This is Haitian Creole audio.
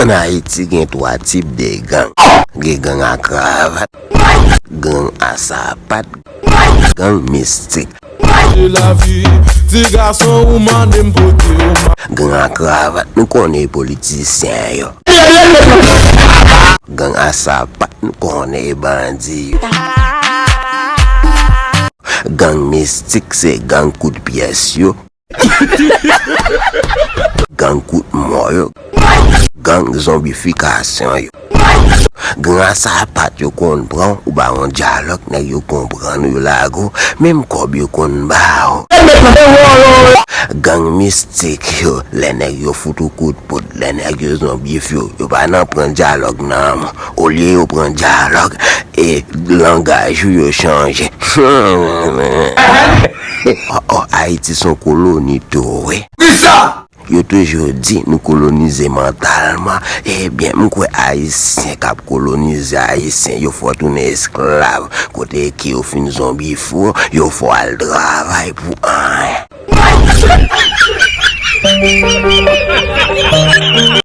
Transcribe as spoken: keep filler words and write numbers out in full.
Nan Ayiti gen twa tip de gang. Gen gang a kravat, gang a sapat, gang mistik. Gang a kravat, nou konnen politisyen yo. Gang a sapat, nou konnen bandi yo. Gang mistik se gang kout pyès yo. Gang kout mò yo. Gang zonbifikasyon yo. Gang a sapat yo konn pran ou ba yon dyalòg, nèg yo konprann ou, yo lage w, menm kòb yo konn ba w. Gang mistik yo, lè nèg yo fout ou kout poud, lè nèg yo zonbifye w, yo pa nan pran dyalòg nan men w. Olye yo pran dyalòg, e langaj ou yo chanje. Oh, oh, Ayiti se yon koloni tou wi. Yo toujou di nou kolonize mantalman. Ebyen, m kwè Ayisyen k ap kolonize Ayisyen, yo fè w tounen esklav. Kote ke yo fin zonbifye w, yo fè w al travay pou anyen.